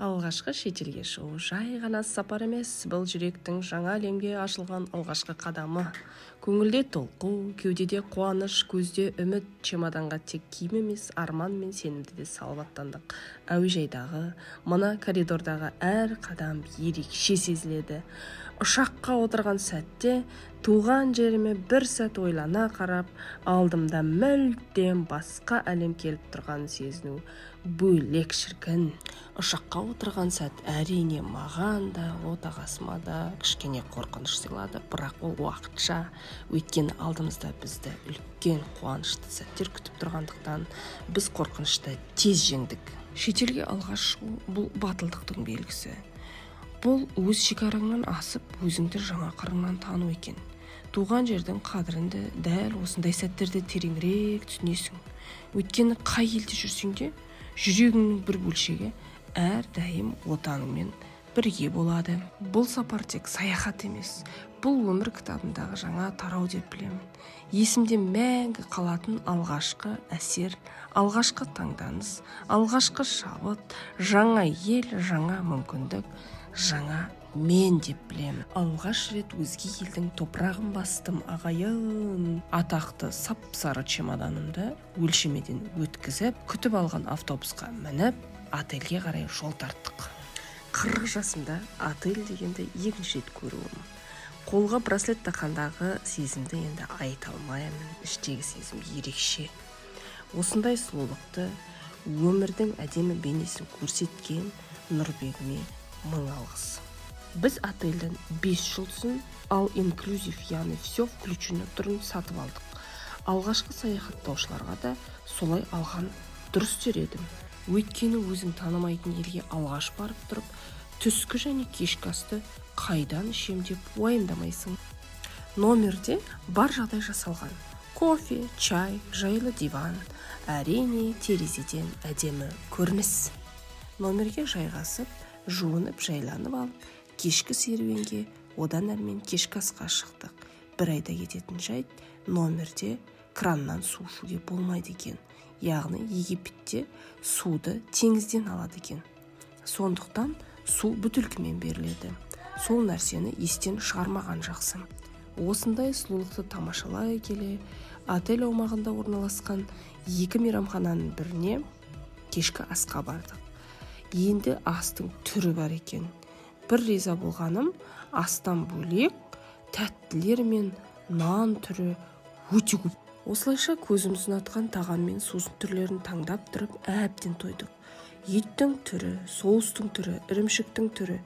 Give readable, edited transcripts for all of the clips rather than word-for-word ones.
Алғашқы шетелге шығу жай ғана сапар емес, бұл жүректің жаңа әлемге ашылған алғашқы қадамы. Көңілде толқу, кеудеде қуаныш, көзде үміт. Чемоданға тек киім емес, арман мен сенімді де салып аттандық. Әуежайдағы, мына коридордағы әр қадам ерекше сезіледі. Ұшаққа отырған сәтте туған жеріме бір сәт ойлана қарап, алдымда мүлдем басқа әлем келіп тұрғанын сезіну бөлек шіркін. Ұшаққа отырған сәт, әрине, маған да, отағасыма да кішкене қорқыныш сыйлады, бірақ ол уақытша, өйткені алдымызда бізді үлкен қуанышты сәттер күтіп тұрғандықтан, біз қорқынышты тез жеңдік. Шетелге алғаш шығу – бұл батылдықтың белгісі. Бұл өз шекараңнан асып, өзіңді жаңа қырыңнан тану екен. Туған жердің қадірін де дәл осындай сәттерде тереңірек түсінесің, өйткені қай елде жүрсең де, жүрегіңнің бір бөлшегі әрдайым отаныңмен бірге болады. Бұл сапар тек саяхат емес, бұл өмір кітабындағы жаңа тарау деп білемін. Есімде мәңгі қалатын алғашқы әсер, алғашқы таңданыс, алғашқы шабыт, жаңа ел, жаңа мүмкіндік, жаңа мен деп білемін. Алғаш рет өзге елдің топырағын бастым, ағайын. Атақты сап сары чемоданымды өлшемеден өткізіп, күтіп алған автобусқа мініп, отельге қарай жол тарттық. 40 жасымда отель дегенді екінші рет көруім. Қолға браслет таққандағы сезімді енді айта алмаймын, іштегі сезім ерекше. Осындай сұлулықты, өмірдің әдемі бейнесін көрсеткен Нұрбегіме мың алғыс. Біз отельдің 5 жұлдызын, all inclusive, яғни все включено түрін сатып алдық. Алғашқы саяхаттаушыларға да солай алған дұрыс дер едім, өйткені өзің танымайтын елге алғаш барып тұрып, түскі және кешкі асты қайдан ішем деп уайымдамайсың. Номерде бар жағдай жасалған: кофе, чай, жайлы диван, әрине, терезеден әдемі көрініс. Номерге жайғасып, жуынып, жайланып алып, кешкі серуенге, одан әрмен кешкі асқа шықтық. Бір айта кететін жайт: номерде краннан су ішуге болмайды екен, яғни Египетте суды теңізден алады екен, сондықтан су бөтелкемен беріледі. Сол нәрсені естен шығармаған жақсы. Осындай сұлулықты тамашалай келе, отель аумағында орналасқан екі мейрамхананың біріне кешкі асқа бардық. Енді астың түрі бар екен. Бір риза болғаным, астан бөлек тәттілер мен нан түрі өте көп. Осылайша көзіміз ұнатқан тағам мен сусын түрлерін таңдап тұрып, әбден тойдық. Еттің түрі, соустың түрі, ірімшіктің түрі,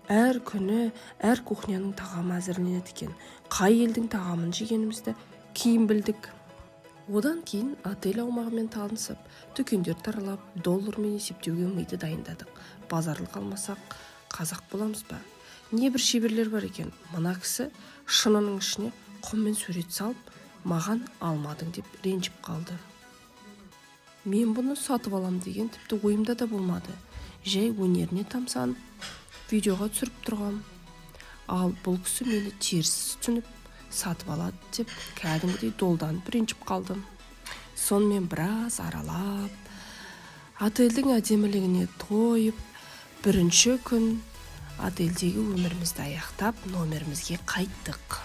әр күні әр кухняның тағамы әзірленеді екен. Қай елдің тағамын жегенімізді кейін білдік. Одан кейін отель аумағымен танысып, дүкендерді аралап, доллармен есептеуге миды дайындадық. Базарлық алмасақ, қазақ боламыз ба? Небір шеберлер бар екен. Мына кісі шынының ішіне құммен сурет салып, маған алмадың деп ренжіп қалды. Мен бұны сатып алам деген тіпті ойымда да болмады, жай өнеріне тамсанып, видеоға түсіріп тұрғам. Ал бұл кісі мені теріс түсініп, сатып алады деп кәдімгідей долданып, ренжіп қалдым. Сонымен біраз аралап, отельдің әдемілігіне тойып, бірінші күн отельдегі өмірімізді аяқтап, номерімізге қайттық.